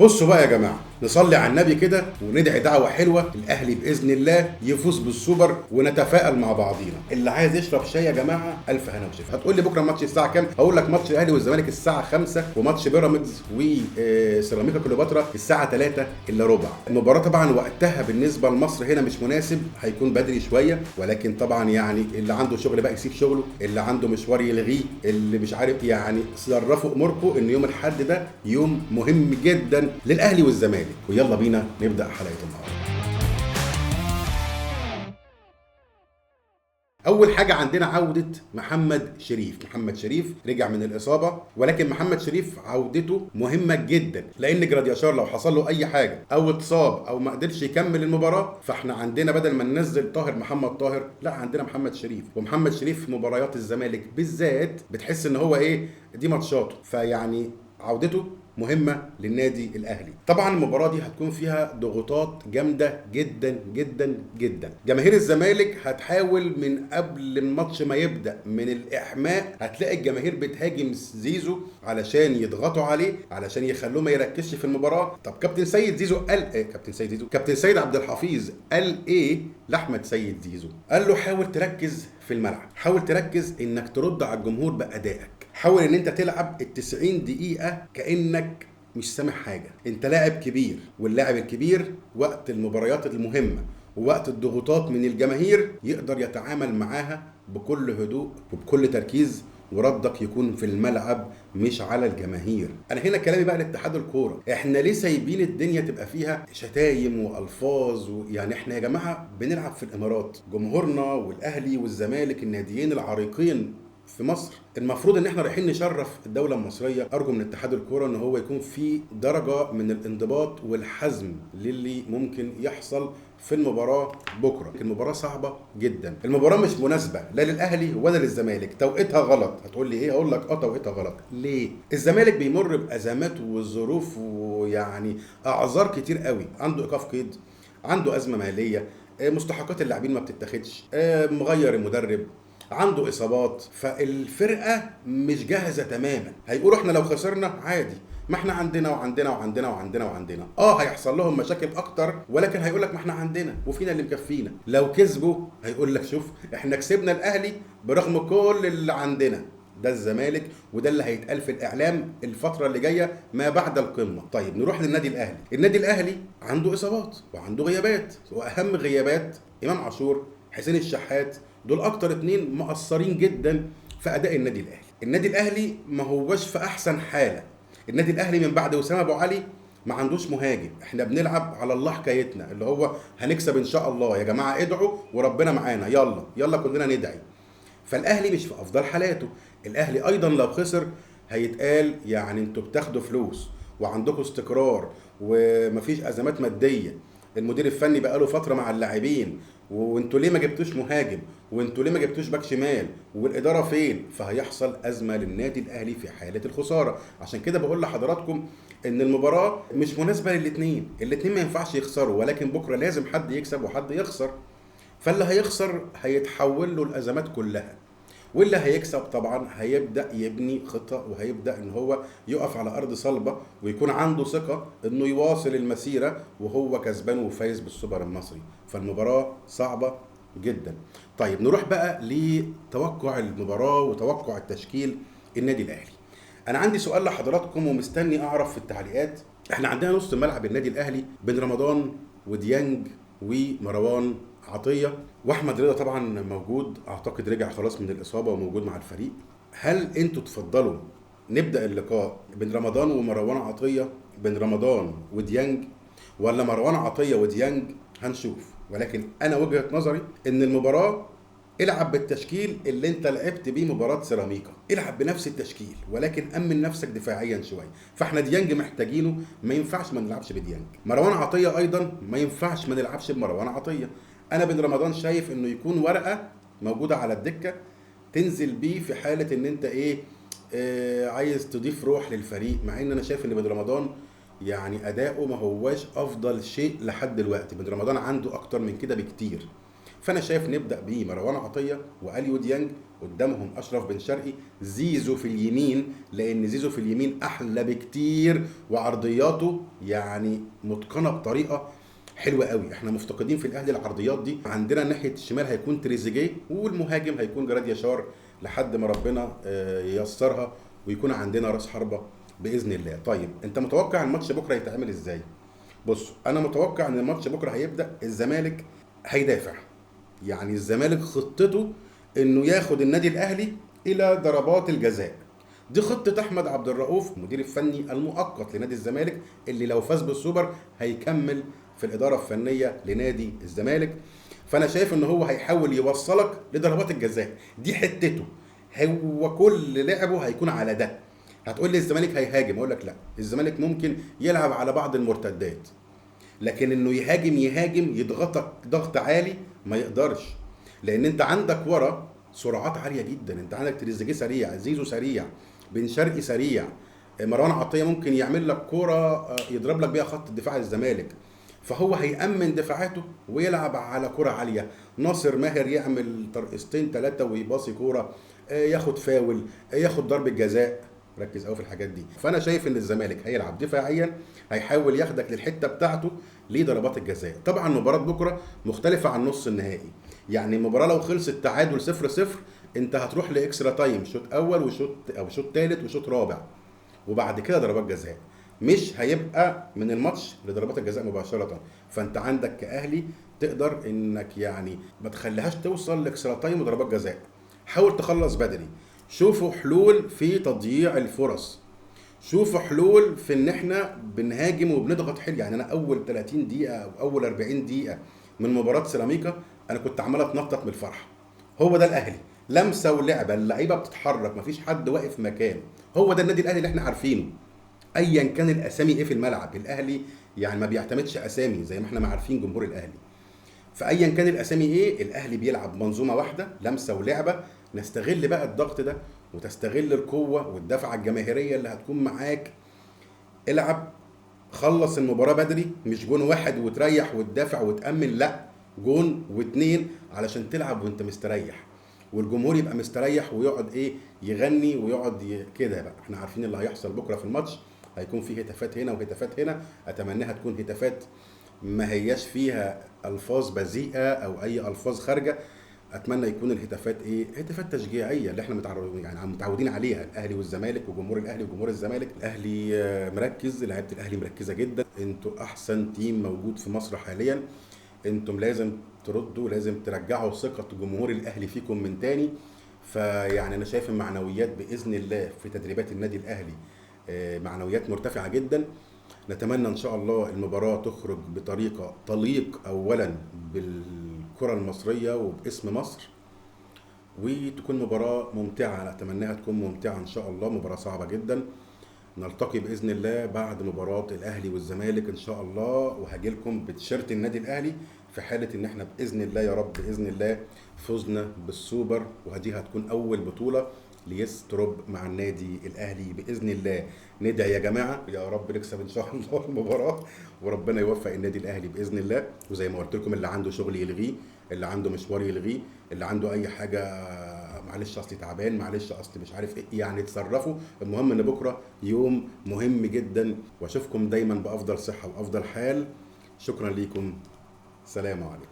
بصوا بقى يا جماعة، نصلي على النبي كده وندعي دعوه حلوة، الاهلي باذن الله يفوز بالسوبر ونتفائل مع بعضينا. اللي عايز يشرب شاي يا جماعة الف هنا وشفا. هتقول لي بكره الماتش الساعة كام؟ هقول لك ماتش الاهلي والزمالك الساعة 5، وماتش بيراميدز وسيراميكا كليوباترا الساعة 2:45. المباراة طبعا وقتها بالنسبة لمصر هنا مش مناسب، هيكون بدري شوية، ولكن طبعا يعني اللي عنده شغل بقى يسيب شغله، اللي عنده مشوار يلغيه، اللي مش عارف يعني صرفوا اموركم ان يوم الاحد ده يوم مهم جدا للاهلي والزمالك. ويلا بينا نبدا حلقة النهارده. اول حاجة عندنا عوده محمد شريف. محمد شريف رجع من الاصابة، ولكن محمد شريف عودته مهمة جدا، لان جراديشار لو حصل له اي حاجة او اتصاب او ما قدرش يكمل المباراة، فاحنا عندنا بدل ما ننزل طاهر محمد طاهر، لا عندنا محمد شريف. ومحمد شريف في مباريات الزمالك بالذات بتحس ان هو ايه، دي ماتشاته، فيعني عودته مهمة للنادي الأهلي. طبعا المباراة دي هتكون فيها ضغوطات جامدة جدا جدا جدا. جماهير الزمالك هتحاول من قبل الماتش ما يبدأ من الإحماء، هتلاقي الجماهير بتهاجم زيزو علشان يضغطوا عليه، علشان يخلوه ما يركزش في المباراة. طب كابتن سيد زيزو قال إيه؟ كابتن سيد زيزو، كابتن سيد عبد الحفيظ قال إيه لأحمد سيد زيزو؟ قال له حاول تركز في الملعب، حاول تركز إنك ترد على الجمهور بأدائك، حاول ان انت تلعب ال90 دقيقة كأنك مش سامع حاجة. انت لاعب كبير، واللاعب الكبير وقت المباريات المهمة ووقت الضغوطات من الجماهير يقدر يتعامل معاها بكل هدوء وبكل تركيز، وردك يكون في الملعب مش على الجماهير. انا هنا كلامي بقى لاتحاد الكورة، احنا ليه سايبين الدنيا تبقى فيها شتايم والفاظ يعني احنا يا جماعة بنلعب في الامارات، جمهورنا والاهلي والزمالك الناديين العريقين في مصر، المفروض ان احنا رايحين نشرف الدولة المصرية. ارجو من اتحاد الكورة ان هو يكون في درجه من الانضباط والحزم للي ممكن يحصل في المباراة بكره. المباراة صعبة جدا، المباراة مش مناسبة لا للاهلي ولا للزمالك، توقيتها غلط. هتقول لي ايه؟ اقول لك اه توقيتها غلط. ليه؟ الزمالك بيمر بازمات وظروف ويعني اعذار كتير قوي، عنده ايقاف قيد، عنده ازمة ماليه، مستحقات اللاعبين ما بتتاخدش، مغير المدرب، عنده اصابات، فالفرقه مش جاهزة تماما. هيقولوا احنا لو خسرنا عادي، ما احنا عندنا وعندنا وعندنا وعندنا وعندنا، هيحصل لهم مشاكل اكتر، ولكن هيقول لك ما احنا عندنا وفينا اللي مكفينا. لو كسبوا هيقول لك شوف احنا كسبنا الاهلي برغم كل اللي عندنا. ده الزمالك، وده اللي هيتقال في الاعلام الفترة اللي جاية ما بعد القمه. طيب نروح للنادي الاهلي. النادي الاهلي عنده اصابات وعنده غيابات، واهم غيابات امام عاشور، حسين الشحات، دول اكتر اتنين مقصرين جدا في اداء النادي الاهلي. النادي الاهلي ما هوش في احسن حاله. النادي الاهلي من بعد وسام ابو علي ما عندوش مهاجم، احنا بنلعب على الله حكايتنا، اللي هو هنكسب ان شاء الله يا جماعة، ادعوا وربنا معانا، يلا يلا كلنا ندعي. فالاهلي مش في افضل حالاته. الاهلي ايضا لو خسر هيتقال يعني انتوا بتاخدوا فلوس وعندكم استقرار ومفيش ازمات مادية، المدير الفني بقاله فترة مع اللاعبين، وانتوا ليه ما جبتوش مهاجم، وانتوا ليه ما جبتوش باك شمال، والادارة فين؟ فهيحصل ازمة للنادي الاهلي في حاله الخسارة. عشان كده بقول لحضراتكم ان المباراة مش مناسبة للاثنين، الاثنين ما ينفعش يخسروا، ولكن بكره لازم حد يكسب وحد يخسر. فاللي هيخسر هيتحول له الازمات كلها، واللي هيكسب طبعا هيبدا يبني خطه، وهيبدا ان هو يقف على ارض صلبه ويكون عنده ثقة انه يواصل المسيرة وهو كسبان وفايز بالسوبر المصري. فالمباراه صعبة جدا. طيب نروح بقى لتوقع المباراة وتوقع التشكيل النادي الاهلي. انا عندي سؤال لحضراتكم ومستني اعرف في التعليقات. احنا عندنا نص ملعب النادي الاهلي بين رمضان وديانج ومروان عطية، واحمد رضا طبعا موجود، اعتقد رجع خلاص من الاصابة وموجود مع الفريق. هل انتوا تفضلوا نبدا اللقاء بين رمضان ومروان عطية، بين رمضان وديانج، ولا مروان عطية وديانج؟ هنشوف. ولكن انا وجهه نظري ان المباراة العب بالتشكيل اللي انت لعبت بيه مباراة سيراميكا، العب بنفس التشكيل ولكن امن نفسك دفاعيا شوية. فاحنا ديانج محتاجينه، ما ينفعش ما نلعبش بديانج. مروان عطية ايضا ما ينفعش ما نلعبش بمروان عطية. انا بن رمضان شايف انه يكون ورقة موجودة على الدكة تنزل بيه في حاله ان انت ايه عايز تضيف روح للفريق، مع ان انا شايف ان بن رمضان يعني اداؤه ما هواش افضل شيء لحد دلوقتي. بن رمضان عنده اكتر من كده بكتير، فانا شايف نبدا بيه مروان عطية واليو ديانج، قدامهم اشرف بن شرقي، زيزو في اليمين، لان زيزو في اليمين احلى بكتير وعرضياته يعني متقنة بطريقة حلوة قوي. احنا مفتقدين في الاهلي العرضيات دي. عندنا ناحية الشمال هيكون تريزيجيه، والمهاجم هيكون جراديشار لحد ما ربنا ييسرها ويكون عندنا راس حربه باذن الله. طيب انت متوقع الماتش بكره يتعمل ازاي؟ بص، انا متوقع ان الماتش بكره هيبدا الزمالك هيدافع. يعني الزمالك خطته انه ياخد النادي الاهلي الى ضربات الجزاء. دي خطه احمد عبد الرؤوف المدير الفني المؤقت لنادي الزمالك، اللي لو فاز بالسوبر هيكمل في الادارة الفنية لنادي الزمالك. فانا شايف ان هو هيحاول يوصلك لضربات الجزاء، دي حتته، هو كل لعبه هيكون على ده. هتقول لي الزمالك هيهاجم، اقول لك لا، الزمالك ممكن يلعب على بعض المرتدات، لكن انه يهاجم يضغطك ضغط عالي ما يقدرش، لان انت عندك ورا سرعات عالية جدا. انت عندك تريزيجيه سريع، زيزو سريع، بن شرقي سريع، مروان عطية ممكن يعمل لك كورة يضرب لك بيها خط الدفاع للزمالك. فهو هيأمن دفاعاته ويلعب على كرة عالية. ناصر ماهر يعمل ترقصتين ثلاثة ويباصي كورة، ياخد فاول، ياخد ضربة جزاء. ركز قوي في الحاجات دي. فانا شايف ان الزمالك هيلعب دفاعيا، هيحاول ياخدك للحتة بتاعته لضربات الجزاء. طبعا مباراة بكره مختلفة عن نص النهائي، يعني المباراة لو خلصت تعادل 0-0 انت هتروح ل extra time، شوط اول وشوط او شوط ثالث وشوط رابع، وبعد كده ضربات جزاء. مش هيبقى من الماتش لضربات الجزاء مباشرة. فانت عندك كاهلي تقدر انك يعني ما تخليهاش توصل ل extra time وضربات جزاء. حاول تخلص بدري، شوفوا حلول في تضييع الفرص، شوفوا حلول في ان احنا بنهاجم وبنضغط حلو. يعني انا اول 30 دقيقة او اول 40 دقيقة من مباراة سيراميكا انا كنت عمال اتنطط من الفرحة. هو ده الاهلي، لمسه ولعبه، اللعيبة بتتحرك، مفيش حد واقف مكانه. هو ده النادي الاهلي اللي احنا عارفينه، ايا كان الاسامي ايه في الملعب. الاهلي يعني ما بيعتمدش اسامي زي ما احنا ما عارفين جمهور الاهلي، فايا كان الاسامي ايه، الاهلي بيلعب منظومة واحدة، لمسه ولعبه. نستغل بقى الضغط ده وتستغل القوة والدفعه الجماهيرية اللي هتكون معاك. العب، خلص المباراة بدري، مش جون واحد وتريح وتدافع وتامن، لا، جون واتنين علشان تلعب وانت مستريح، والجمهور يبقى مستريح ويقعد ايه، يغني ويقعد كده بقى. احنا عارفين اللي هيحصل بكره في الماتش، هيكون فيه هتافات هنا وهتافات هنا. اتمناها تكون هتافات ما هياش فيها الفاظ بذيئة او اي الفاظ خارجه. اتمنى يكون الهتافات ايه، هتافات تشجيعيه اللي احنا متعودين عليها، الاهلي والزمالك وجمهور الاهلي وجمهور الزمالك. الاهلي مركز، لعيبة الاهلي مركزه جدا. انتوا احسن تيم موجود في مصر حاليا، انتم لازم تردوا، لازم ترجعوا ثقة جمهور الاهلي فيكم من تاني. فيعني انا شايف المعنويات باذن الله في تدريبات النادي الاهلي معنويات مرتفعة جدا. نتمنى ان شاء الله المباراة تخرج بطريقة تليق اولا بالكرة المصرية وباسم مصر، وتكون مباراة ممتعة. اتمناها تكون ممتعة ان شاء الله، مباراة صعبة جدا. نلتقي باذن الله بعد مباراة الاهلي والزمالك ان شاء الله، وهجيلكم بتيشيرت النادي الاهلي في حاله ان احنا باذن الله يا رب باذن الله فزنا بالسوبر، وهدي هتكون اول بطوله ليستروب مع النادي الاهلي باذن الله. ندعي يا جماعة يا رب نكسب ان شاء الله المباراة، وربنا يوفق النادي الاهلي باذن الله. وزي ما قلت لكم، اللي عنده شغل يلغيه، اللي عنده مشوار يلغيه، اللي عنده اي حاجة معلش اصلي تعبان، معلش اصلي مش عارف ايه، يعني اتصرفوا. المهم ان بكره يوم مهم جدا، واشوفكم دايما بافضل صحة وافضل حال. شكرا ليكم، سلام عليكم.